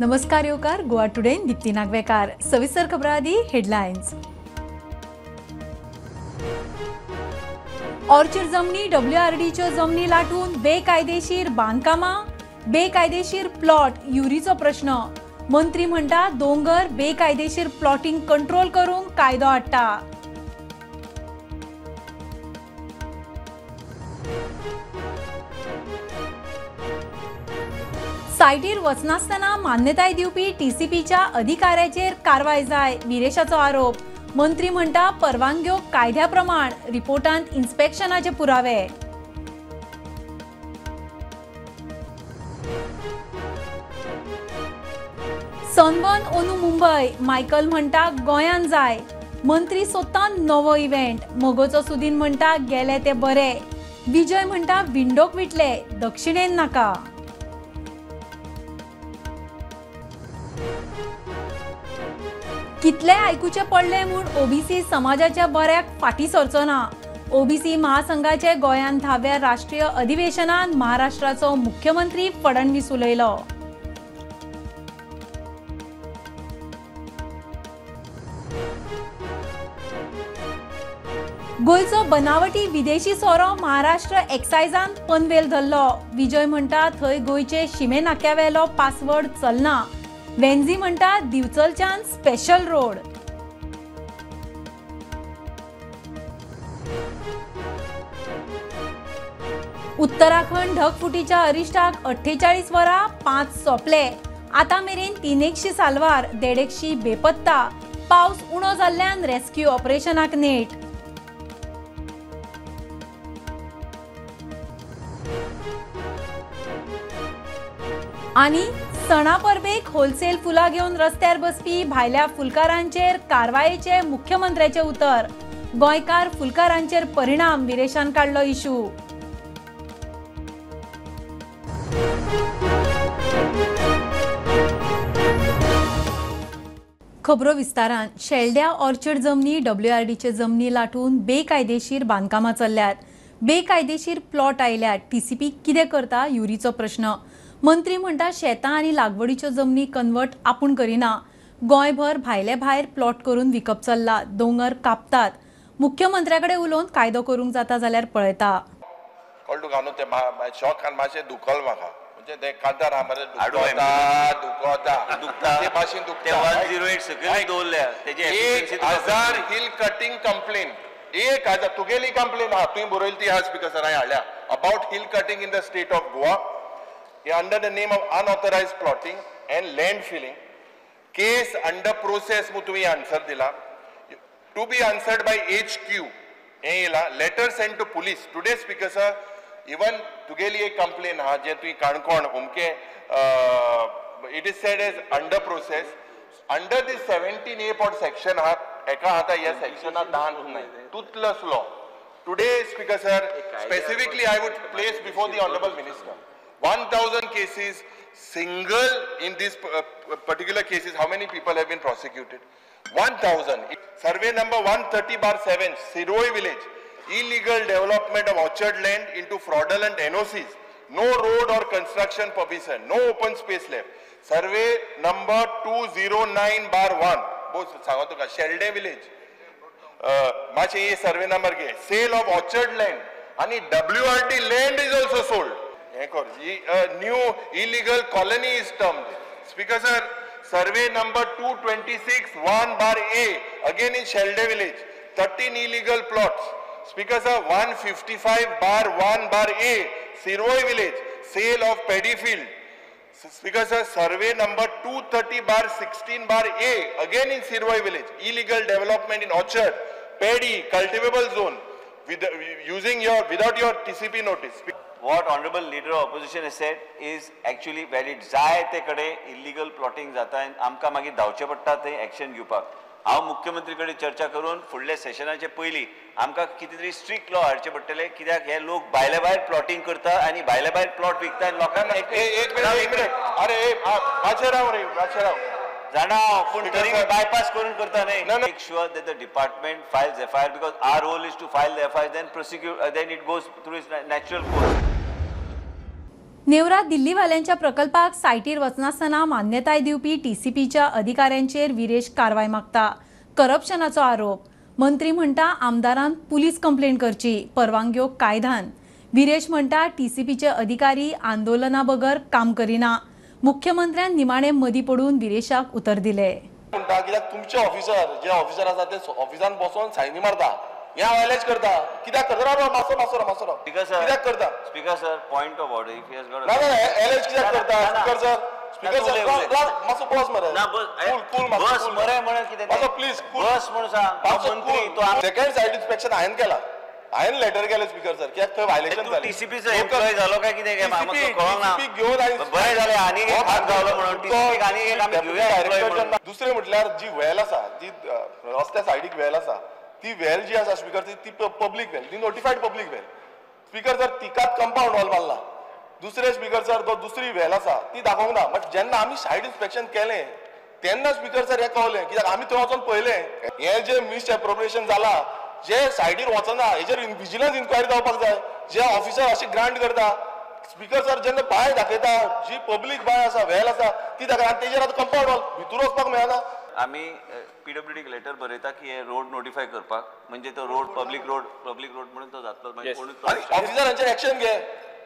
नमस्कार येवकार गोवा टुडे दीप्ती नागवेकार. सविस्तर खबरां आदी हेडलायन्स. ऑर्चर्ड जमनी डब्ल्यूआरडीच्यो जमनी लाटून बेकायदेशीर बांदकामां, बेकायदेशीर प्लॉट युरीचो प्रश्न. मंत्री म्हणटा दोंगर बेकायदेशीर प्लॉटिंग कंट्रोल करूंक कायदो हाडटा. सायटीर वचनासतना मान्यताय दिवपी टीसीपीच्या अधिकाऱ्याचेर कारवाय जाय, विरेशाचो आरोप. मंत्री म्हणटा परवानग्यो कायद्या प्रमाण, रिपोर्टांत इन्स्पेक्शनाचे पुरावे. सनबर्न ओनू मुंबय, मायकल म्हणटा गोंयान जाय. मंत्री सोदता नवो इव्हेंट. मगोचो सुदीन म्हणटा गेले ते बरे. विजय म्हणटा विंडोक विटले, दक्षिणेन नाका. कितले आयकुचे पडले म्हूण ओबीसी समाजाच्या बऱ्याक फाटी सरचो ना. ओबीसी महासंघाचे गोंयांत 10व्या राष्ट्रीय अधिवेशनात महाराष्ट्राचो मुख्यमंत्री फडणवीस उलयलो. गोंयचो बनावटी विदेशी सोरो महाराष्ट्र एक्सायजान पनवेल धरलो. विजय म्हणटा थंय गोंयचे शिमे नाक्यावेलो पासवर्ड चलना. वेन्झी म्हणटा दिवचलच्यान स्पेशल रोड. उत्तराखंड ढगफुटीच्या अरिश्टाक 48 वरां 5 सोंपले. आतां मेरेन 300 साल्वार, 150 बेपत्ता. पावस उणो जाल्ल्यान रेस्क्यू ऑपरेशनाक नेट. आनी सणा परबेक होलसेल फुलां घेवन रस्त्यार बसपी भायल्या फुलकारांचेर कारवायेचे मुख्यमंत्र्याचे उतर. गोंयकार फुलकारांचेर परिणाम, विरेशान काडलो इशू. खबरो विस्तारान. शेल्ड्या ऑर्चर्ड जमनी डब्ल्यूआरडीचे जमनी लाटून बेकायदेशीर बांदकामां चल्ल्यात. बेकायदेशीर प्लॉट आयल्यात. टीसीपी कितें करता युरीचो प्रश्न. मंत्री म्हणटा शेतां आनी लागवडीच्यो जमनी कन्वर्ट आपूण करिना. गोंयभर भायले भायर प्लॉट करून विकप चल्ला. दोंगर कापतात. मुख्यमंत्र्या कडेन उलोवन कायदो करूंक जाता जाल्यार पळयता. कळटू घालून ते शॉकान मातशें दुखल म्हाका, म्हणजे ते कांतार हा मरे दुखता दुखता दुखता ते भाशेन दुखता. 108 सकयल दवरल्या तेजे 1000 हिल कटिंग कंप्लेन, 1000 तुगेली कंप्लेन आहा, तुवें बरयली ती आहा स्पीकर सर हांवें हाडल्या about hill cutting in the state of Goa under the name of unauthorized plotting and land filling. Case under process mu tumi answer dila, to be answered by HQ हे येला letter sent to police today. Speaker sir, even तुगेली एक complaint हा जे तुवें Canacona उमके it is said as under process under this 17A pot section हा एका आता ह्या सेक्शनात दान नाही toothless law. Today speaker sir, specifically I would place before the honourable minister 1000 cases single in this particular cases, how many people have been prosecuted? 1000. Survey number 130/7, Siroi village, illegal development of orchard land into fraudulent NOCs, no road or construction permission, no open space left. Survey number 209/1, both सांगा तुका Shelde village, मातशें हे survey number घे. Sale of orchard land आणि WRD land is also sold. New illegal colony is termed. Speaker sir, survey number 226 1/A, again in Shelde village, 13 illegal plots. Speaker sir, 155/1/A, Siroi village, sale of paddy field. Speaker sir, survey number 230/16/A, again in Siroi village, illegal development in orchard, paddy, cultivable zone, with using your without your TCP notice. What honorable leader of opposition has said is actually valid. जाय ते कडे illegal plotting जाता आनी आमकां मागीर धांवचें पडटा थंय action घेवपाक. हांव मुख्यमंत्री कडेन चर्चा करून फुडल्या सेशनाचे पयलीं आमकां कितें तरी स्ट्रिक्ट लॉ हाडचे पडटले, कित्याक हे लोक भायले भायर प्लॉटिंग करता आनी भायले भायर प्लॉट विकता आनी लोकांक एक मिनिट, अरे मातशें राव रे, मातशें राव. जाणा पूण तरी बायपास करून करता न्ही. Make sure that the department files FIR, because our role is to file the FIR, then prosecute, then it goes through its natural course. Neora दिल्लीवाल्यांच्या प्रकल्पाक सायटीर वचनासतना मान्यताय दिवपी टीसीपीच्या अधिकाऱ्यांचेर विरेश कारवाय मागता. करप्शनाचो आरोप. मंत्री म्हणटा आमदारान पुलीस कंप्लेंट करची, परवानग्यो कायद्यान. विरेश म्हणटा टीसीपीचे अधिकारी आंदोलना बगर काम करिना. मुख्यमंत्र्यान निमाणे मदीं पडून विरेशाक उतर दिले. म्हणटा कित्याक तुमचे ऑफिसर जे ऑफिसर आसा ते ऑफिसान बसून सायनी मारता, हे हांव करता कित्याक करता? मासो मासो मासो कित्याक करता? Speaker sir, point of order, if he has got ना ना एलएच कित्याक करता? स्पीकर सर, स्पीकर सर मासो बस मरे ना बस कूल कूल बस मरे म्हणून कितें मासो प्लीज बस म्हणून सांग. मंत्री तो सेकंड सायड इन्स्पेक्शन हांवें केला, हांवें लेटर केलें स्पीकर सर कित्याक थंय व्हायलेशन जालें. टीसीपीचो एम्प्लॉय जालो काय कितें काय म्हाका कळोंक ना. घेवन बरें जालें आनी एक हात गावलो म्हणून टीसीपीक आनी एक आमी घेवया एम्प्लॉय म्हणून. दुसरें म्हटल्यार जी वेल आसा, जी रस्त्या सायडीक वेल आसा, ती वेल जी आसा स्पीकर ती पब्लीक वेल, ती नोटिफायड पब्लीक वेल. स्पीकर सर तिकाच कंपाउंड वॉल मारला. दुसरे स्पीकर सर तो दुसरी वेल आसा ती दाखोवंक ना. बट जेन्ना आमी सायड इन्स्पेक्शन केलें तेन्ना स्पीकर सर हें कळलें कित्याक आमी थंय वचोन पळयलें हें जें मिसएप्रोप्रिएशन जालां, जे सायडीर वचना हेजेर विजिलन्स इन्क्वायरी जावपाक जाय. जे ऑफिसर अशें ग्रांट करता स्पीकर सर जेन्ना बांय दाखयता, जी पब्लीक बांय आसा वेल आसा ती दाखयता आनी तेजेर आतां कंपाउंड वॉल भितूर वचपाक मेळना. आमी पीडब्ल्यूडीक लेटर बरयता की हे रोड नोटिफाय करपाक, म्हणजे तो road public road, public road म्हणून तो जातलो. ऑफिसरांचेर एक्शन घे.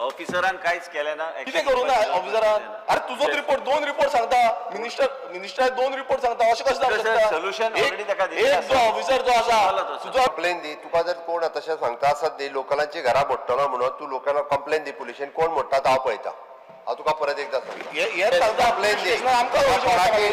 ऑफिसरान कांयच केलें ना, कितें करूं ना ऑफिसरान? अरे तुजोच रिपोर्ट, दोन रिपोर्ट सांगता मिनिस्टर, मिनिस्टर दोन रिपोर्ट सांगता, अशें कशें जावंक शकता? सोल्युशन ऑलरेडी ताका दिलें. एक जो ऑफिसर जो आसा तुजो कंप्लेन दी. तुका जर कोण तशें सांगता आसत न्ही लोकलांची घरां मोडटलो म्हणून, तूं लोकांना कंप्लेन दी पुलिशेन, कोण मोडटा तो हांव पळयता. हांव तुका परत एकदां सांगता, कंप्लेन दी.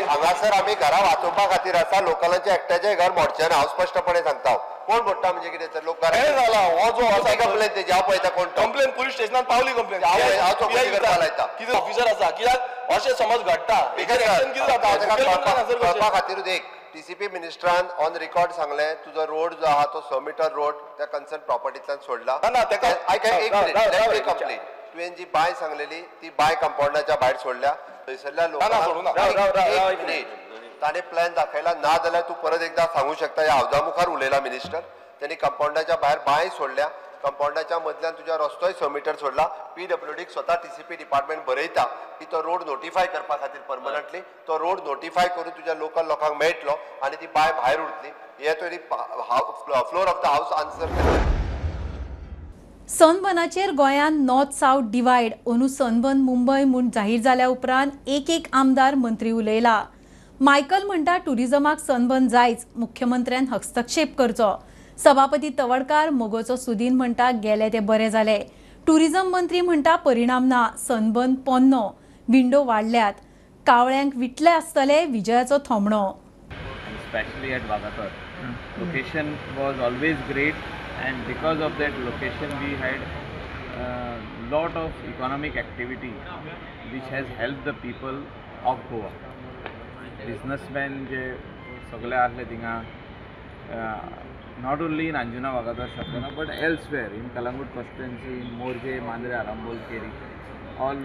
हांगासर आमी घरां वाचोवपा खातीर आसा, लोकलांचें एकट्याचें घर मोडचें ना. हांव स्पश्टपणे सांगता, कोण मोडटा म्हणजे कितें तर लोक हो जो आसा कंप्लेन तेजी हांव पळयता कोण कंप्लेन पुलीस स्टेशनान पावली कंप्लेन, हांव चौकशी करपाक लायता. कितें ऑफिसर आसा कित्याक अशें समज घडटा कळपा खातीरूच एक टीसीपी मिनिस्टरान ऑन रिकॉर्ड सांगलें तुजो रोड जो आहा तो 100 मिटर रोड त्या कन्सर्न प्रॉपर्टींतल्यान सोडला. ना ताका एक मिनिट कंप्लीट. तुवें जी बांय सांगलेली ती बांय कंपाउंडाच्या भायर सोडल्या, थंयसरल्या लोकांक ताणें प्लॅन दाखयला. ना जाल्यार तूं परत एकदां सांगू शकता, ह्या हावजा मुखार उलयला मिनिस्टर, त्यांनी कंपाउंडाच्या भायर बांय सोडल्या, कंपाउंडाच्या मदल्यान तुज्या रस्तोय 100 मिटर सोडला. पीडब्ल्यूडीक स्वता टीसीपी डिपार्टमेंट बरयता की तो रोड नोटिफाय करपा खातीर परमनंटली, तो रोड नोटिफाय करून तुज्या लोकल लोकांक मेळटलो आनी ती बांय भायर उरतली. हे तुवें floor of the house answer केलें. सनबर्नाचेर गोंयांत नॉर्थ सावथ डिवायड अंदू सनबर्न मुंबय म्हूण जाहीर जाल्या उपरांत एक एक आमदार मंत्री उलयला. मायकल म्हणटा टुरिजमाक सनबर्न जायच, मुख्यमंत्र्यान हस्तक्षेप करचो. सभापती तवडकार मोगोचो सुदीन म्हणटा गेले ते बरे जाले. टुरिजम मंत्री म्हणटा परिणाम ना, सनबर्न पोन्नो, विंडो वाडल्यात, कावळ्यांक विटले आसतले विजयाचो थोमणो. Especially at Vagator. Location was always great, and because of that location we had lot of economic activity which has helped the people of Goa. Businessmen जे सगळे आसले थिंगा, not only in Anjuna Vagator Chapora but elsewhere in Calangute constituency, in Morjim, Mandrem, Arambol, Keri, all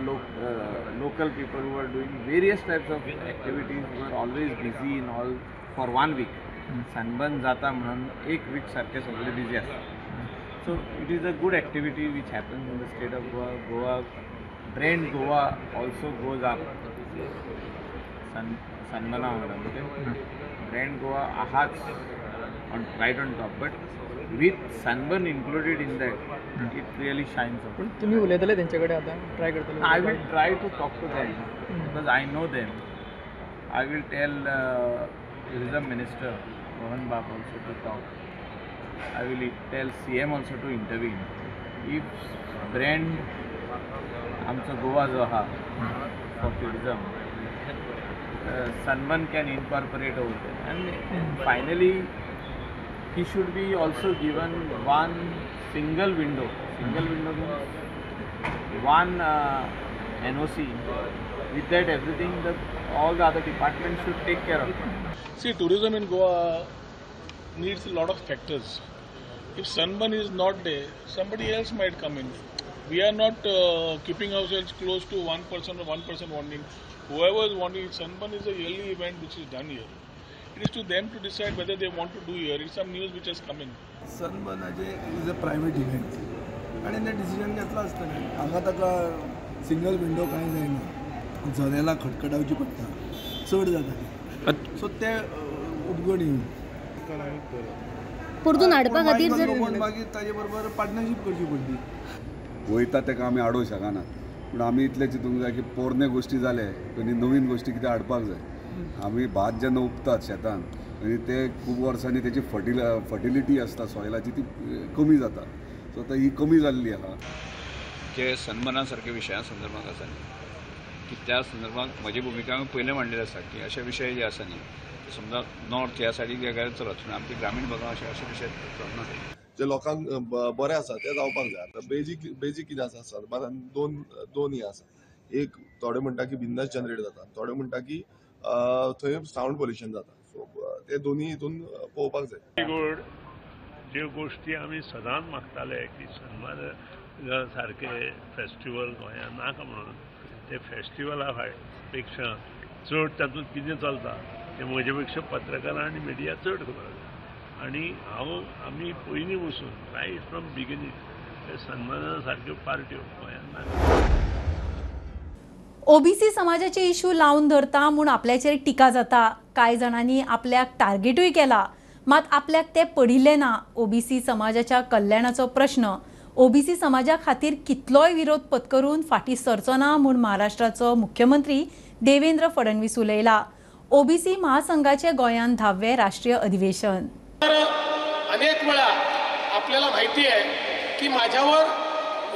local people who are doing various types of activities were always busy in all for 1 week. Sunburn जाता म्हणून एक week सारखे सगळे busy आसता. So it is a good activity which happens in the state of Goa. Goa brand Goa also goes up सनबर्ना वांगडा, म्हणजे brand Goa आहाच on right on top, but with sunburn included in that it really shines up. पण तुम्ही उलयतले तेंचे कडेन आतां ट्राय करतले? I will try to talk to them because I know them. I will tell tourism minister Mohan Bab also to talk. I will tell CM also to intervene. If brand आमचो गोवा जो आहा for tourism, sunburn can incorporate over there. And finally he should be also given one single window. Single window means one NOC. With that everything, all the other departments should take care of it. See, tourism in Goa needs a lot of factors. If sunburn is not there, somebody else might come in. We are not keeping ourselves close to one person or one person wanting. Whoever is wanting, sunburn is a yearly event which is done here. It is to them to decide whether they want to do here. It's some news which has come in. Sunburn is a private event. आणि ते decision घेतला आसतलें. हांगा ताका single window कांय जायना, जनेलां खटखटावची पडटा, चड जाता. सो ते उपगण येवन परतून हाडपा खातीर जर मागीर ताजे बरोबर पार्टनरशीप करची पडली. वयता ताका आमी आडोवंक शकना, पूण आमी इतलें चिंतूंक जाय की पोरणे गोश्टी जाले आनी नवीन गोश्टी कितें हाडपाक जाय. आमी भात जेन्ना उपतात शेतान आनी ते खूब वर्सांनी तेची फर्टिलिटी आसता सॉयलाची ती कमी जाता. सो आतां ही कमी जाल्ली आहा. जे सनबर्ना सारके विशया संदर्भात आसा न्ही की त्या संदर्भात म्हजी भुमिका हांवें पयलें मांडलेली आसा की अशे विशय जे आसा न्ही समजा नॉर्थ ह्या सायडीक वेगळे चलत पूण आमच्या ग्रामीण भागांत अशे अशे विशय चलना. जे लोकांक बरें आसा तें जावपाक जाय. आतां बेजीक कितें आसा सनबर्नान दोन हें आसा. एक थोडे म्हणटा की बिजनस जनरेट जाता, थोडे म्हणटा की थंय सावंड पोल्युशन जाता. सो ते दोनूय हितून पळोवपाक जाय. गोड ज्यो गोश्टी आमी सदांच मागताले की सनबर्न सारके फेस्टिवल गोंयांत नाका म्हणून, ते फेस्टिवला पेक्षा चड तातूंत कितें चलता तें म्हजे पेक्षा पत्रकारां आनी मिडिया चड खबर आसा. आनी हांव आमी पयलीं वचून रायट फ्रॉम बिगिनींग सन्माना सारक्यो पार्ट्यो गोंयांत नाका. ओबीसी समाजाचे इश्यू लावन धरता म्हूण आपल्याचेर टिका जाता. कांय जाणांनी आपल्याक टार्गेटूय केला, मात आपल्याक ते पडिल्ले ना. ओबीसी समाजाच्या कल्याणाचो प्रश्न ओबीसी समाजा खातीर कितलोय विरोध पत्करून फाटीं सरचो ना म्हूण महाराष्ट्राचो मुख्यमंत्री देवेंद्र फडणवीस उलयला. ओबीसी महासंघाचे गोंयांत 10वें राष्ट्रीय अधिवेशन. अनेक वेळा आपल्याला माहिती आहे की माझ्यावर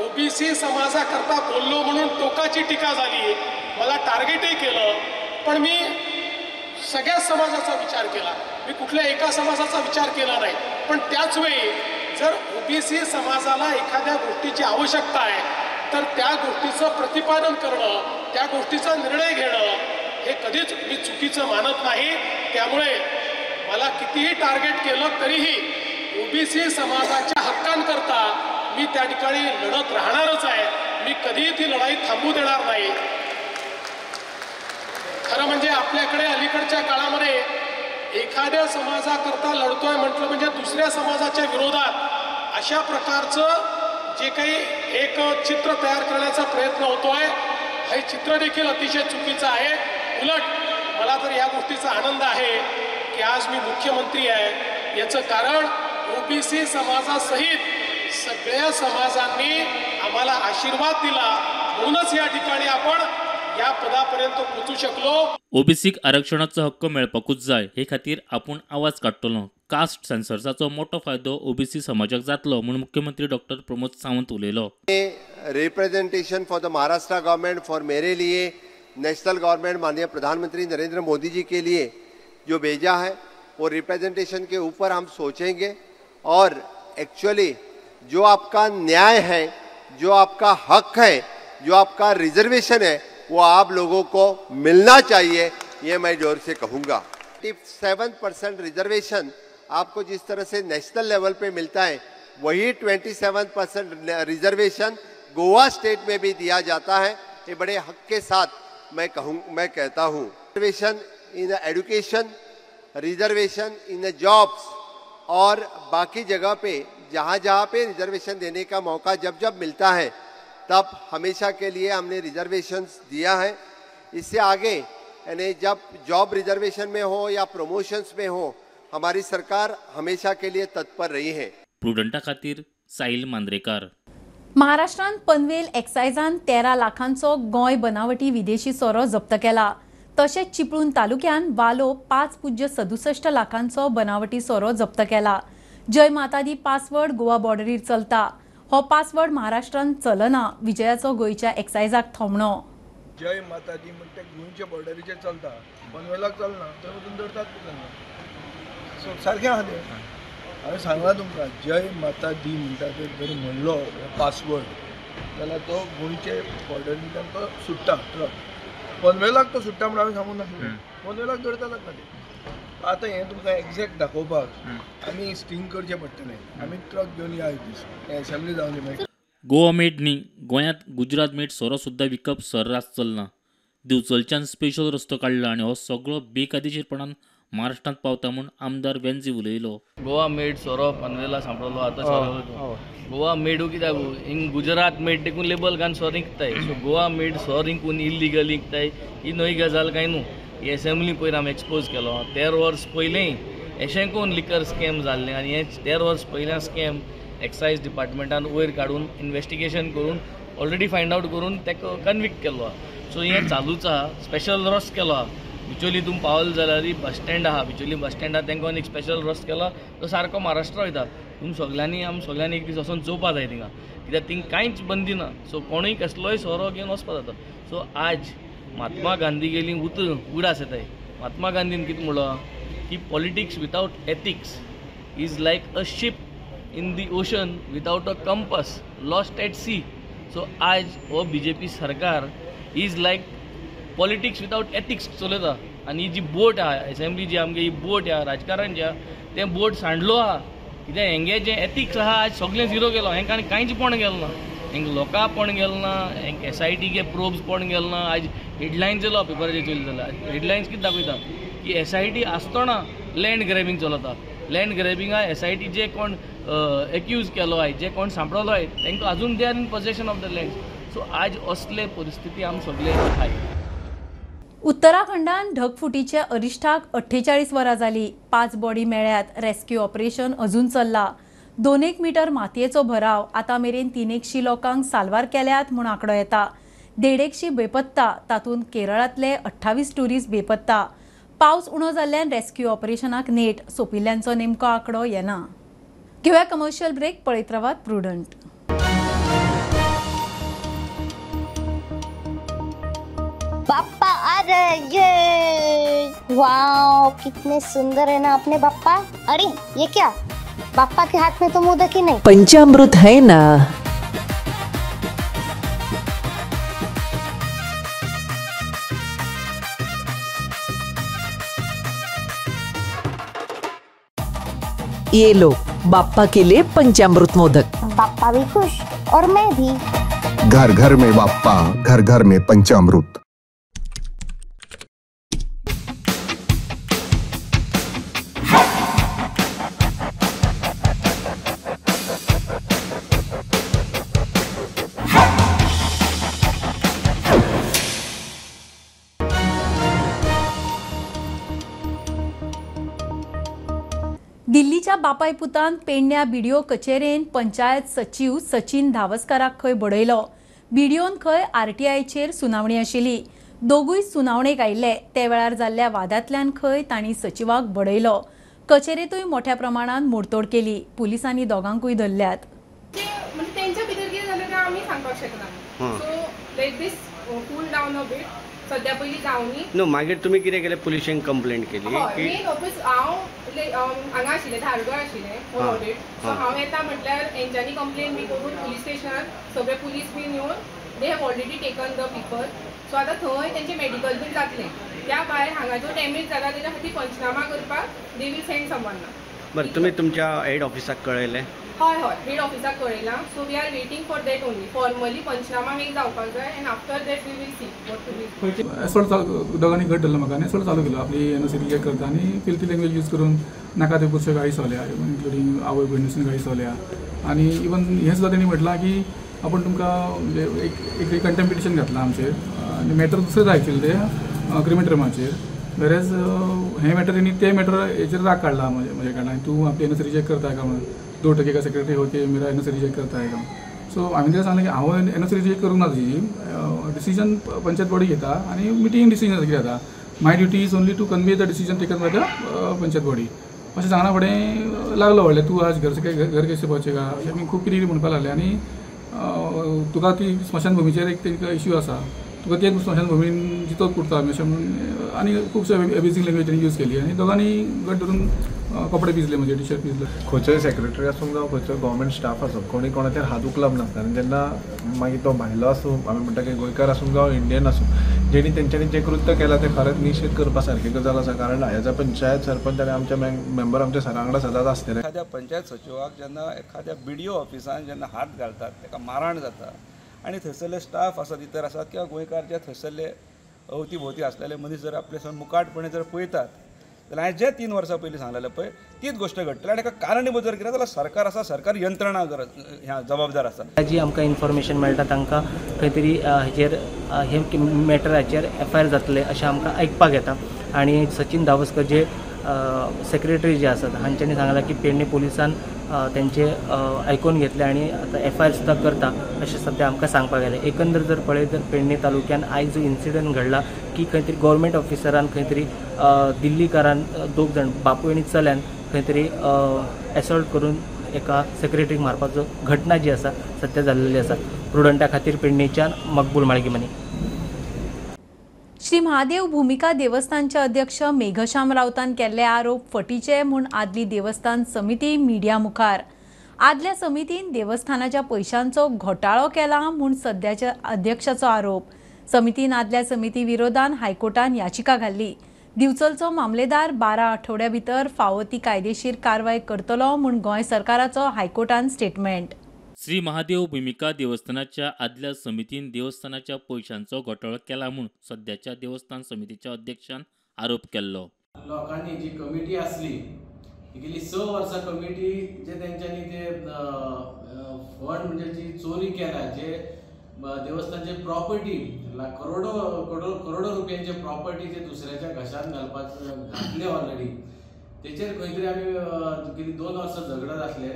ओबीसी समाजाकरता बोललो म्हणून टोकाची टीका झाली, मला टार्गेटही केलं, पण मी सगळ्या समाजाचा विचार केला, मी कुठल्या एका समाजाचा विचार केला नाही. पण त्याच वेळी जर ओबीसी समाजाला एखाद्या गोष्टीची आवश्यकता आहे तर त्या गोष्टीचं प्रतिपादन करणं, त्या गोष्टीचा निर्णय घेणं हे कधीच मी चुकीचं मानत नाही. त्यामुळे मला कितीही टार्गेट केलं तरीही ओबीसी समाजाच्या हक्कांकरता मी त्या ठिकाणी लढत राहणारच आहे. मी कधीही ती लढाई थांबू देणार नाही. खरं म्हणजे आपल्याकडे अलीकडच्या काळामध्ये एखाद्या समाजाकरता लढतोय म्हटलं म्हणजे दुसऱ्या समाजाच्या विरोधात अशा प्रकारचं जे काही एक चित्र तयार करण्याचा प्रयत्न होतोय, हे चित्र देखील अतिशय चुकीचं आहे. उलट मला तर या गोष्टीचा आनंद आहे की आज मी मुख्यमंत्री आहे, याचं कारण ओबीसी समाजासहित सगळ्या समाजांनी आम्हाला आशीर्वाद दिला, म्हणूनच या ठिकाणी आपण या पदापर्यंत पोहोचू शकलो. ओबीसीक आरक्षणाचो हक्क मेळपाकूच जाय हे खातीर आपूण आवाज काडटलो. कास्ट सेन्सर्साचो मोठो फायदो ओबीसी समाजाक जातलो म्हूण मुख्यमंत्री डॉक्टर प्रमोद सावंत उलयलो. Representation for the Maharashtra government, for मेरे लिए नेशनल गवर्नमेंट माननीय प्रधानमंत्री नरेंद्र मोदी जी के लिए जो भेजा है वो रिप्रेजेंटेशन के ऊपर हम सोचेंगे और एक्चुअली जो आपका न्याय है, जो आपका हक है, जो आपका रिजर्वेशन है वो आप लोगों को मिलना चाहिए, ये मैं जोर से कहूँगा। 7% रिजर्वेशन आपको जिस तरह से नेशनल लेवल पे मिलता है वही 27% रिजर्वेशन गोवा स्टेट में भी दिया जाता है। ये बड़े हक के साथ मैं कहता हूँ। Reservation in education, reservation in jobs और बाकी जगह पे जहाँ जहाँ पे रिजर्वेशन देने का मौका जब जब मिलता है तब हमेशा के लिए हमने रिजर्वेशंस दिया है। इससे आगे यानी जब जॉब रिजर्वेशन में हो या प्रमोशंस में हो, हमारी सरकार हमेशा के लिए तत्पर रही है। प्रुडंटा खातीर साहिल मांद्रेकर। महाराष्ट्रांत पनवेल एक्सायजान 13 लाखांचो गोंय बनावटी विदेशी सोरो जप्त केला। तशेंच चिपळूण तालुक्यान वालो 5.67 लाखांचो बनावटी सोरो जप्त केला। जय माता दी पासवर्ड गोवा बॉर्डरीर चलता, हो पासवर्ड महाराष्ट्रांत चलना। विजयाचो गोंयच्या एक्सायजाक थोमणो। जय माता दी म्हणटा गोंयच्या बॉर्डरीचेर चलता, पनवेलाक चलना, थंय वचून धरतात तेन्ना। सो सारकें आहा तें। हांवें सांगलां तुमकां, जय माता दी म्हणटा ते जर म्हणलो पासवर्ड जाल्यार तो गोंयचे बॉर्डरींतल्यान तो सुट्टा ट्रक। पनवेलाक तो सुट्टा म्हण हांवें सांगूंक नासलें, पनवेलाक धरता ताका ते। आतां हें तुमकां एग्जॅक्ट दाखोवपाक आमी स्टिंग करचें पडटलें। आमी ट्रक घेवन या एक दीस एसेंब्ली जावन मागीर। गोवा मेड न्ही, गोंयांत गुजरात मेड सोरो सुद्दां विकप सर्रास चलना। दिवचलच्यान स्पेशल रस्तो काडला आनी हो सगळो बेकायदेशीरपणान महाराष्ट्रांत पावता म्हूण आमदार वेंझी उलयलो. गोवा मेड सोरो पनवेला सांपडलो आतां सोरो गोवा मेडू कित्याक हिंग गुजरात मेड देखून लेबल घालून सोरो विकताय. सो गोवा मेड सोरो विकून इल्लिगल विकताय ही नवी गजाल काय न्हू. ही एसेंब्ली पयर आमी एक्सपोज केलो. 13 वर्स पयलीं अशें कोण लिकर स्कॅम जाल्लें आनी हें 13 वर्स पयल्या स्कॅम एक्सायज डिपार्टमेंटान वयर काडून इन्वेस्टिगेशन करून ऑलरेडी फायंड आवट करून ताका कन्विक्ट केल्लो आहा. सो हें चालूच आहा. स्पेशल रस्तो केलो आहा बिचोली तुमी पावल जाल्यार बस स्टँड आहा, बिचोली बस स्टँड आहा तांकां एक स्पेशल रस्तो केला तो सारको महाराष्ट्रा वयता. तुमी सगल्यांनी आमी सगल्यांनी एक दीस वचोन चोवपा जाय थिंगा, कित्याक थिंग कांयच बंदी ना. सो कोणूय कसलोय सोरो घेवन वचपा जाता. सो आज महात्मा गांधी गेली उतर उगडास येताय. महात्मा गांधीन कितें म्हणलां की politics without ethics is like a ship in the ocean without a compass lost at sea. So आज हो बीजेपी सरकार is like politics without ethics चलयता. आनी ही जी बोट आहा एसेंब्ली जी आमगे ही बोट आहा राजकारण जें आहा तें बोट सांडलो आहा. कित्याक हेंगे जें एथिक्स आहा आज सगळें झिरो गेलो. हेंकां आनी कांयच पण गेलो ना, हेंकां लोकां पण गेलो ना, हेंकां एसआयटीके प्रोब्स पण गेलो ना. आज हेडलायन्स येयलो पेपराचेर चोयली जाल्यार हेडलायन्स कितें दाखयता की एसआयटी आसतना लँड ग्रॅबिंग चलता. लँड ग्रॅबिंगा एसआयटी जे कोण एक्यूज केलो आहाय जे कोण सांपडलो आहाय तांकां अजून they are in possession of the land. So आज असले परिस्थिती आम सगळे आहाय. उत्तराखंडान ढगफुटीच्या अरिश्टाक 48 वरां जाली. 5 बॉडी मेळ्ळ्यात. रेस्क्यू ऑपरेशन अजून चल्ला. 2 मीटर मातयेचो भराव. आतां मेरेन 300 लोकांक साल्वार केल्यात म्हूण आंकडो येता. 150 बेपत्ता, तातूंत केरळांतले 28 ट्युरिस्ट बेपत्ता. पावस उणो जाल्ल्यान रेस्क्यू ऑपरेशनाक नेट. सोंपिल्ल्यांचो नेमको आंकडो येना. घेवया कमर्शियल ब्रेक. पळयत रावात प्रुडंट. बाप्पा आ रहे, ये वाओ कितने सुंदर है ना अपने बाप्पा. अरे ये क्या, बाप्पा के हाथ में तो मोदक ही नहीं. पंचामृत है ना. ये लो बाप्पा के लिए पंचामृत मोदक. बाप्पा भी खुश और मैं भी. घर घर में बाप्पा, घर घर में पंचामृत. दिल्लीच्या बापाय पुतान पेडण्या बीडीओ कचेरेन पंचायत सचीव सचिन धावस्कराक खंय बडयलो. बीडीओन खंय आरटीआयचेर सुनावणी आशिल्ली. दोगूय सुनावणेक आयिल्ले. ते वेळार जाल्ल्या वादांतल्यान खंय तांणी सचिवाक बडयलो. कचेरेंतूय मोठ्या प्रमाणात मोडतोड केली. पुलिसांनी दोगांकूय धरल्यात. म्हणजे तेंच्या भितर कितें जालें तें आमी सांगपाक शकना. So let this cool down a bit. सद्या पयलीं जावनी नो मागीर तुमी कितें केलें, पुलिशेन कंप्लेंट केली? मेन ऑफीस हांव हांगा आशिल्लें, धारगळ आशिल्लें फॉर ऑडिट. सो हांव येता म्हटल्यार हेंच्यांनी कंप्लेन बी करून पुलीस स्टेशनार सगळे पुलीस बीन येवन they have already taken the people. So आतां थंय तेंचें मेडिकल बीन जातलें. त्या भायर हांगा जो डॅमेज जाला तेच्या खातीर पंचनामा करपाक they will send समवन. बरें, तुमी तुमच्या हेड ऑफिसाक कळयलें? हय हय, head ऑफिसाक कळयलां. So we are waiting for that only. Formally panchnama एक जावपाक जाय and after that we will see what to be. Assault चालू दोगांनी घट धरलो म्हाका आनी असोल्ट चालू केलो. आपली एनओसी रिजेक्ट करता आनी फिल्थी लँग्वेज यूज करून नाका त्यो पुरश्यो गाळी सोल्या, इन्क्लुडींग आवय भयणीसून गाळी सोल्या. आनी इवन हें सुद्दां तेणी म्हटलां की आपूण तुमकां म्हणजे एक कंटेम्प्ट पिटिशन घातलां आमचेर आनी मॅटर दुसरें जाय एक्चुअली तें क्रिमिट्रमाचेर. वेरेज हें मॅटर तेणी तें मॅटर हेचेर राग काडला म्हजे कडल्यान, तूं आपली एनओसी रिजेक्ट करता काय म्हणून, 2 टके का सेक्रेटरी हो के मेरा एनओसी रिजेक्ट करता है का. सो हांवें ताका सांगलें की हांव एनओसी रिजेक्ट करूंक ना, तुजी डिसिजन पंचायत बॉडी घेता आनी मिटींग डिसिजन कितें जाता. My duty is only to convey the decision taken by the panchayat body. अशें सांगना फुडें लागलो व्हडलें तूं आज घर घर कैसे पहुंचेगा अशें आमी खूब कितें कितें म्हणपाक लागलें. आनी तुका ती स्मशानभुमीचेर एक तांकां इश्यू आसा, तुका ते स्मशानभुमीन जितो पुरता आमी अशें म्हणून आनी खुबशे एब्युजींग लँग्वेज तांणी यूज केली आनी दोगांनी घट धरून कपडे पिजले, म्हणजे टी शर्ट पिजले. खंयचोय सेक्रेटरी आसूं जावं खंयचोय गव्हर्मेंट स्टाफ आसूं, कोणी कोणाचेर हात उखलप नासता. आनी जेन्ना मागीर तो भायलो आसूं, आमी म्हणटा की गोंयकार आसूं जावं इंडियन आसूं, जेणी तेंच्यांनी जें कृत्य केलां तें खरेंच निशेध करपा सारकी गजाल आसा. कारण एज अ पंचायत सरपंच आनी आमचे मेंबर आमच्या सरा वांगडा सदांच आसतले. एखाद्या पंचायत सचिवाक जेन्ना एखाद्या बीडीओ ऑफिसान जेन्ना हात घालतात ताका मारहाण जाता आनी थंयसरले स्टाफ आसा भितर आसात किंवा गोंयकार जे थंयसरले अवती भोवती आसलेले मनीस जर आपले मुकाटपणे जर पळयतात जाल्यार हांवें जे 3 वर्सां पयलीं सांगलेलें पळय तीच गोश्ट घडटली. आनी ताका कारणीभूत जर कितें जाल्यार सरकार आसा, सरकार यंत्रणा गरज ह्या जबाबदार आसा. जी आमकां इन्फॉर्मेशन मेळटा तांकां खंय तरी हेजेर हे मॅटराचेर एफ I R जातले अशें आमकां आयकपाक येता. आनी सचिन धावस्कर जे सेक्रेटरी जे आसात हांच्यांनी सांगलां की पेडणे पुलिसान तेंचे आयकून घेतले आनी आतां एफ I R सुद्दां करता अशें सद्या आमकां सांगपाक गेलें. एकंदर जर पळयत तर पेडणे तालुक्यान आयज जो इन्सिडंट घडला की खंय तरी गव्हर्मेंट ऑफिसरान खंय तरी दिल्लीकारान 2 जाण बापूय आनी चल्यान खंय तरी एसॉल्ट करून एका सेक्रेटरीक मारपाचो घटना जी आसा सद्या जाल्लेली आसा. प्रुडंटा खातीर पेडणेच्यान मकबूल माळगीमनी. श्री महादेव भूमिका देवस्थानचे अध्यक्ष मेघश्याम राऊतान केल्ले आरोप फटीचे म्हूण आदली देवस्थान समिती मिडिया मुखार. आदल्या समितीन देवस्थानाच्या पैशांचो घोटाळो केला म्हूण सद्याच्या अध्यक्षाचो आरोप. समितीन आदल्या समिती विरोधान हायकोर्टान याचिका घाल्ली. दिवचलचो मामलेदार 12 आठवड्या भितर फावो ती कायदेशीर कारवाय करतलो म्हूण गोंय सरकाराचो हायकोर्टान स्टेटमेंट. श्री महादेव भूमिका देवस्थानाच्या आदल्या समितीन देवस्थानाच्या पैशांचो घोटाळो केला म्हूण सद्याच्या देवस्थान समितीच्या अध्यक्षान आरोप केल्लो. लोकांनी जी कमिटी आसली ती गेली 6 वर्सां कमिटी जे तेंच्यांनी ते फंड म्हणजे जी चोरी केला, जे देवस्थानचे प्रॉपर्टी करोडो करोडो करोडो रुपयांचे प्रॉपर्टी जे दुसऱ्याच्या घशांत घालपाक घातले ऑलरेडी, तेचेर खंय तरी आमी गेली 2 वर्सां झगडत आसले.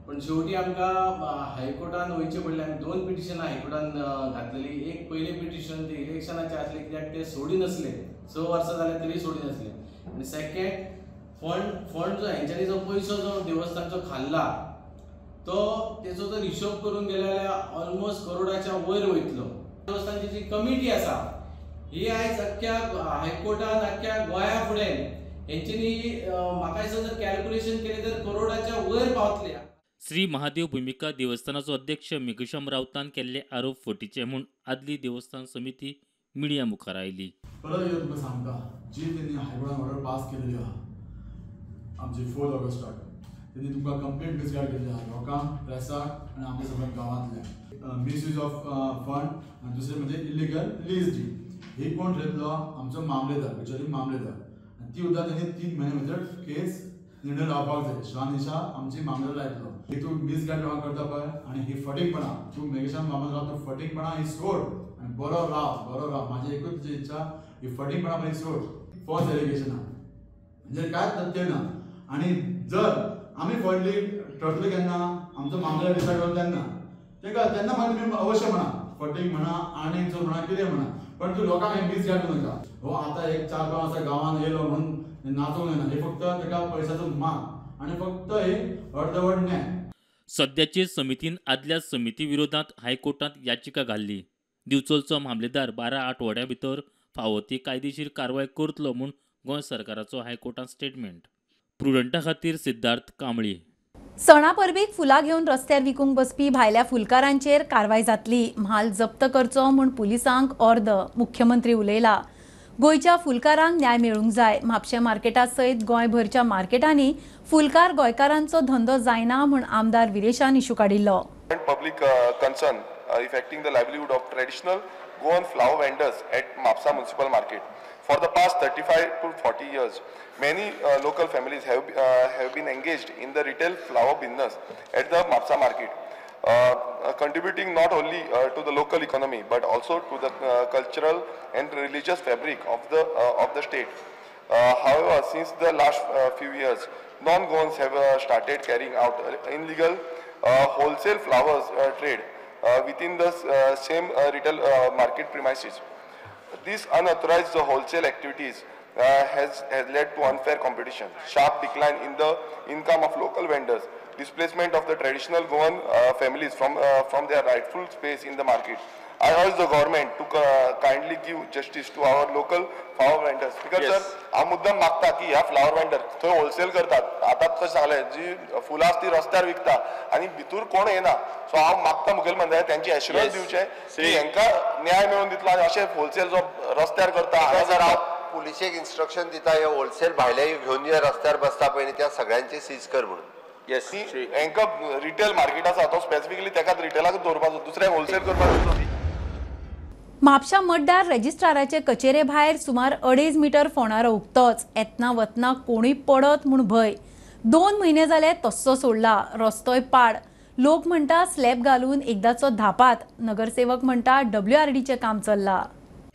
पण शेवटी आमकां हायकोर्टान वयचें पडलें. आमी 2 पिटिशनां हायकोर्टान घातलेली. एक पयलें पिटिशन ते इलेक्शनाचें आसलें कित्याक ते सोडिनासले, 6 वर्सां जाले तरी सोडिनासले. आनी सेकेंड फंड जो हेंच्यांनी जो पयसो जो देवस्थानचो खाल्ला तो तेचो जर हिशोब करूंक गेलो जाल्यार ऑलमोस्ट करोडाच्या वयर वयतलो. देवस्थानची जी कमिटी आसा ही आयज अख्ख्या हायकोर्टान अख्ख्या गोंया फुडें हेंच्यांनी म्हाका दिसता जर कॅल्कुलेशन केलें तर करोडाच्या वयर पावतले. श्री महादेव भूमिका देवस्थानाचो अध्यक्ष मेघश्याम राऊतान केल्ले आरोप फटीचे म्हूण आदली देवस्थान समिती मिडिया मुखार आयली. परत एकदा तुमकां सांगता, जी तेणी हायकोर्टान ऑर्डर पास केलेली आहा आमची 4 ऑगस्टाक, तेणी तुमकां कंप्लीट मिसगायड केल्ली आहा लोकांक, प्रेसाक आनी आमच्या सगळ्या गांवांतल्या. मिसयूज ऑफ फंड आनी दुसरें म्हणजे इलिगल लीज डीड. ही कोण ठरयतलो? आमचो मामलेदार, बिचारी मामलेदार. आनी ती सुद्दां तेणी 3 म्हयन्या भितर केस निर्णय लावपाक जाय. शहानिशा आमची मामलेदार लायतलो. ही तूं मिसगायड लोकांक करता पळय आनी ही फटींगपणां, तूं मेघश्याम मामलेदार तूं फटींगपणां ही सोड आनी बरो राव, बरो राव. म्हाजी एकूच तुजी इच्छा, ही फटींगपणां पळय सोड. फॉल्स एलिगेशनां म्हणजे कांयच तथ्य ना. आनी जर आमी फॉल्टी ठरतले केन्ना आमचो मामलेदार डिसायड करता तेन्ना, तेका तेन्ना मागीर तुमी अवश्य म्हणा फटींग म्हणा आनी चोर म्हणा कितें म्हणा, पण तूं लोकांक हें मिसगायड करूं नाका. हो आतां एक 4-5 वर्सां गांवांत येयलो म्हणून नाचोवंक जायना. हे फक्त ताका पयशाचो माग आनी फक्त हे अर्दवट न्याय. सद्याचे समितीन आदल्या समिती विरोधात हायकोर्टांत याचिका घाल्ली. दिवचलचो मामलेदार 12 आठवड्या भितर फावो ती कायदेशीर कारवाय करतलो म्हूण गोंय सरकाराचो हायकोर्टांत स्टेटमेंट. प्रुडंटा खातीर सिद्धार्थ कांबळी. सणा परबेक फुलां घेवन रस्त्यार विकूंक बसपी भायल्या फुलकारांचेर कारवाय जातली. म्हाल जप्त करचो म्हूण पुलिसांक ऑर्द, मुख्यमंत्री उलयला. गोंयच्या फुलकारांक न्याय मेळूंक जाय. म्हापशें मार्केटा सयत गोंयभरच्या मार्केटांनी फुलकार गोंयकारांचो धंदो जायना म्हूण आमदार विरेशान इशू काडिल्लो. Public concern affecting the livelihood of traditional Goan flower vendors at Mapusa municipal market. For the past 35 to 40 years, many local families have been engaged in the retail flower business at the Mapusa market, contributing not only to the local economy but also to the cultural and religious fabric of the state. However, since the last few years, non-Goans have started carrying out illegal wholesale flowers trade within the same retail market premises. These unauthorized wholesale activities has led to unfair competition, sharp decline in the income of local vendors, displacement of the traditional Goan families from their rightful space in the market. I urge the government to kindly give justice to our local flower vendors. Because yes, sir, हांव मुद्दम मागता की ह्या flower vendor थंय wholesale करतात. आतां कशें सांगलें, जी फुलां आसा ती रस्त्यार विकता आनी भितूर कोण येना. सो हांव मागता मुखेलमंत्र्याक तेंची एश्युरन्स दिवचें की हेंकां न्याय मेळोवन दितलो आनी अशें होलसेल जो रस्त्यार करता. जर हांव पुलिशेक इन्स्ट्रक्शन दिता हे होलसेल भायले घेवन जे रस्त्यार बसता पळय त्या सगळ्यांचे सीज कर म्हणून. येस, हेंकां रिटेल मार्केट आसा तो स्पेसिफिकली तेकाच रिटेलाक दवरपाचो, दुसऱ्यांक होलसेल करपाचो. म्हापशा मतदार रजिस्ट्राराचे कचेरे भायर सुमार 2.5 मीटर फोणारो उक्तोच. येतना वतना कोणूय पडत म्हूण भंय. 2 म्हयने जाले तस्सो सोडला. रस्तोय पाड. लोक म्हणटा स्लॅब घालून एकदाचो धापात. नगरसेवक म्हणटा WRDचें काम चल्ला.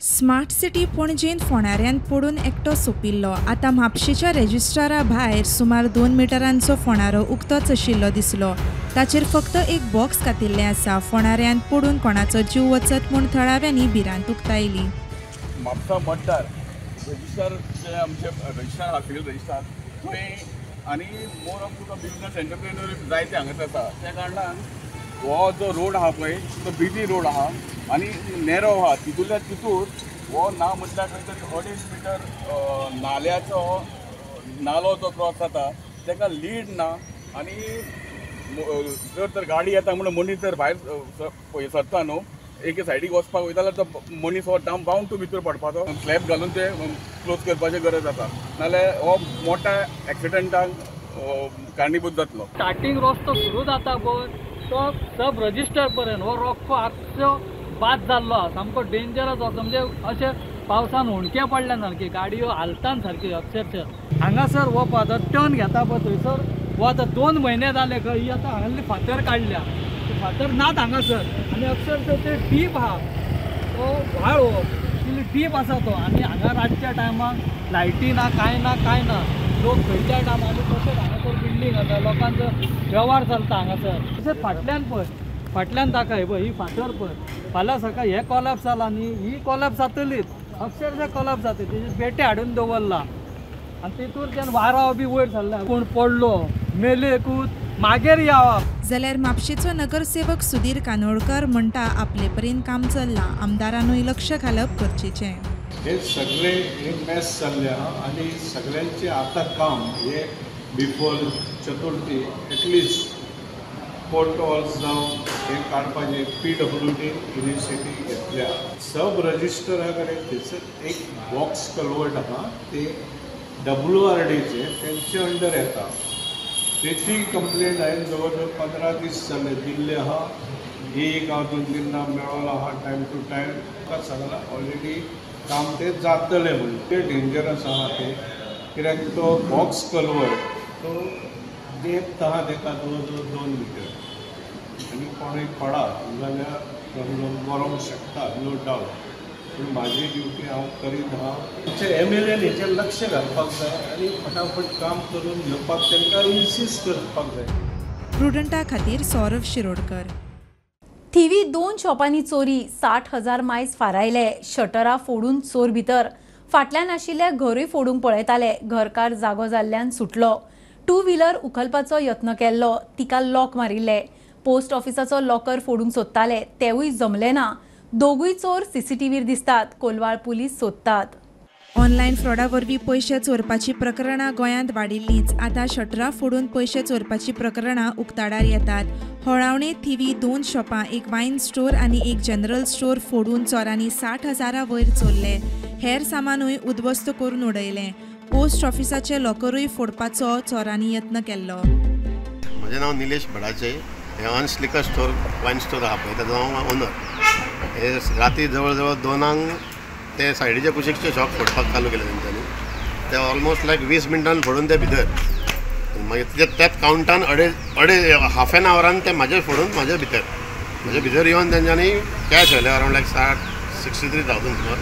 स्मार्ट सिटी पणजेन फोणाऱ्यान पडून एकटो सोंपिल्लो. आतां म्हापशेच्या रेजिस्ट्रारा भायर सुमार 2 मिटरांचो फोणारो उक्तोच आशिल्लो दिसलो. ताचेर फक्त एक बॉक्स घातिल्लें आसा. फोणाऱ्यान पडून कोणाचो जीव वचत म्हूण थळाव्यांनी भिरांत उक्तायली. म्हापसा मतदार रजिस्ट्रार जे आमचे रजिस्ट्रार आशिल्ले रजिस्ट्रार थंय आनी मोर ऑफ तुका बिजनस एंटरप्रेन्युअर जायते हांगासर आसा. त्या कारणान हो जो रोड आहा पळय तो बिजी रोड आहा आनी नॅरो आहा. तितूंतल्या तितूर हो ना म्हटल्यार खंय तरी 2.5 मिटर नाल्याचो नालो जो क्रॉस जाता ताका लीड ना आनी जर तर गाडी येता म्हणून मनीस जर भायर सरता न्हू एके सायडीक वचपाक वयता जाल्यार तो मनीस हो बाउंड टू भितर पडपाचो. स्लॅब घालून ते क्लोज करपाची गरज आसा, नाल्यार हो मोठ्या एक्सिडंटाक कारणीभूत जातलो. स्टार्टींग रस्तो सुरू जाता पळय तो सब रजिस्टर पर्यंत हो रोखो आख्खो बाद जाल्लो आसा. सामको डेंजरस आसा. म्हणजे अशें पावसान हुंडके पडल्या सारकी गाडयो हालतान सारकी अक्षरशः. हांगासर हो आतां टर्न घेता पळय थंयसर हो आतां 2 म्हयने जाले खंय ही आतां हांगासरली फातर काडल्या, फातर नात हांगासर आनी अक्षरशः ते डीप आहा तो व्हाळ हो इतली डीप आसा तो. आनी हांगा रातच्या टायमाक लायटी ना कांय ना कांय ना. लोक खंयच्या टायमार आनी तशेंच हांगासर बिल्डींग आसा, लोकांचो वेव्हार चलता हांगासर. तशेंच फाटल्यान पळय, फाटल्यान दाखय पळय ही फातर पळय. फाल्यां सकाळी हे कोलॅप्स जाला न्ही, ही कोलॅप्स जातलीच, अक्षरशः कोलॅप्स जातली. तेजे बेटे हाडून दवरला आनी तितूर वारो बी वयर सरला, कोण पडलो मेलेकूच मागीर यावप. जाल्यार म्हापशेचो नगरसेवक सुधीर कानोळकर म्हणटा आपले परीन काम चल्लां, आमदारानूय लक्ष घालप गरजेचें. हे सगळे हे मॅस चल्ले आहा आनी सगळ्यांचे आतां काम हे बिफोर चतुर्थी एटलिस्ट पोर्टॉल्स जावं हे काडपाचे PWD initiative घेतल्या. सब रजिस्टरा कडेन थंयसर एक बॉक्स कलवर्ट आहा ते WRDचे तेंचे अंडर येता. तेची कंप्लेंट हांवें जवळ जवळ 15 दीस जाले दिल्ले आहा. एक हांव 2 तीन मेळोलो आहा टायम टू टायम. म्हाका सांगलां ऑलरेडी काम तें जातलें म्हणून. तें डेंजरस आहा तें कित्याक तो बॉक्स कलवर्ट तो डेप्थ आहा तेका जवळ जवळ 2 मिटर आनी कोणूय पडा जाल्यार मरोंक शकता, नो डावट. पूण म्हाजी ड्युटी हांव करीत आहा. आमचे MLA हेचेर लक्ष घालपाक जाय आनी फटाफट काम करून घेवपाक तांकां इन्सिस्ट करपाक जाय. प्रुडंटा खातीर सौरभ शिरोडकर. थिवी 2 शॉपांनी चोरी, 60,000 मायज फारायले. शटरां फोडून चोर भितर. फाटल्यान आशिल्ल्या घरूय फोडूंक पळयताले. घरकार जागो जाल्ल्यान सुटलो. 2 व्हिलर उखलपाचो यत्न केल्लो, तिका लॉक मारिल्ले. पोस्ट ऑफिसाचो लॉकर फोडूंक सोदताले, तेवूय जमले ना. दोगूय चोर CCTVर दिसतात. कोलवाळ पुलीस सोदतात. ऑनलायन फ्रॉडा वरवीं पयशे चोरपाची प्रकरणां गोंयांत वाडिल्लींच. आतां शटरां फोडून पयशे चोरपाची प्रकरणां उक्ताडार येतात. होळावणे थिवी 2 शॉपां, एक वायन स्टोर आनी एक जनरल स्टोर फोडून चोरांनी 60,000 वयर चोरले. हेर सामानूय उद्ध्वस्त करून उडयलें. पोस्ट ऑफिसाचे लॉकरूय फोडपाचो चोरांनी यत्न केल्लो. म्हजें नांव निलेश भडाचे. हें Ansh liquor store wine store आहा पळय ताजो हांव ओनर. हे राती जवळ जवळ 2 ते सायडीच्या कुशीकचे शॉप फोडपाक चालू केले तेंच्यांनी. ते ऑलमोस्ट लायक 20 मिनटान फोडून ते भितर, मागीर त्याच कावंटान अडे हाफ एन आवरान ते म्हाजे फोडून म्हाजे भितर येवन तेंच्यांनी कॅश व्हेले अरावंड लायक 63,000 सुमार.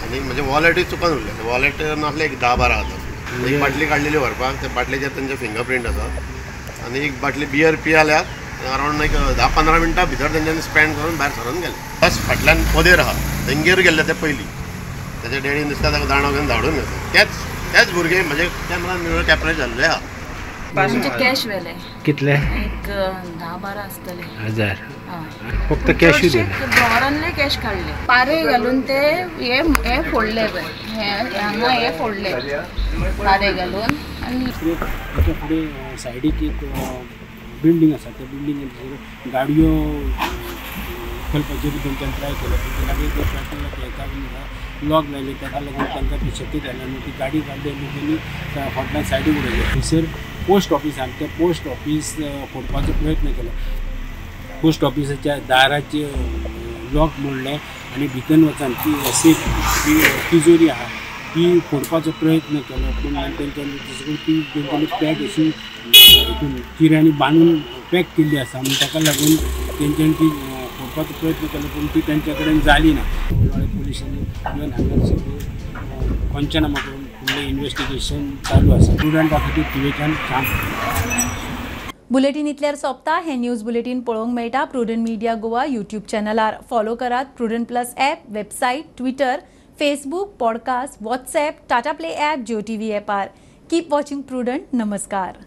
आनी म्हजें वॉलेटूय चुकोन उरलें. वॉलेट नासलें एक 10-12 हजार. एक बाटली काडलेली व्हरपाक, त्या बाटलेचेर तेंचे फिंगरप्रिंट आसा आनी एक बाटली बियर पियाल्यात अरावंड एक 10-15 मिनटां भितर तेंच्यांनी स्पेंड करून भायर सरून गेले. बस फाटल्यान पदेर आहा तेंगेर गेल्ले ते पयलीं. तेच्या डॅडीन दिसता ताका दांडो घेवन धाडून घेतले. तेच भुरगे म्हजे कॅमेरान कॅप्चर जाल्ले आहा. म्हणजे कॅश व्हेले. कितले? एक 10-12 आसतले हजार. फक्त कॅश दिले, ड्रॉवरांतले कॅश काडले. पारे घालून ते हे फोडले पळय, हे हांगा हे फोडले पारे घालून. आनी ताच्या फुडें सायडीक एक बिल्डींग आसा, त्या बिल्डिंगेर गाडयो उखलपाचेर तेंच्यान ट्राय केलो, पूण ते गाडयेक हेका लॉक लायले, ताका लागून तांकां ती शक्य जालें आनी ती गाडी काडली आनी तेणी फाटल्यान सायडीक उडयली. थंयसर पोस्ट ऑफिसान तें पोस्ट ऑफीस फोडपाचो प्रयत्न केलो. पोस्ट ऑफिसाच्या दाराचे लॉक मोडलें आनी भितर वचून ती सेफ ती तिजोरी आहा ती फोडपाचो प्रयत्न केलो, पूण तेंच्यांनी तशें ती तेंच्यांनी पॅक अशी हितून चिऱ्यांनी बांदून पॅक केल्ली आसा, म्हण ताका लागून तेंच्यांनी ती फोडपाचो प्रयत्न केलो पूण ती तेंच्या कडेन जाली ना. पुलिसांनी इवन हांगा सगळें पंचनामा करून फुडलें इन्वेस्टिगेशन चालू आसा. स्टुडंटा खातीर थिवेच्यान काम. बुलेटीन इतल्यार सोंपता. हें न्यूज बुलेटीन पळोवंक मेळटा प्रुडंट मिडिया गोवा यूट्यूब चॅनलार. फॉलो करात Prudent plus app, website, Twitter, Facebook, podcast, WhatsApp, Tata Play app, Jio TV ॲपार. Keep watching prudent. नमस्कार.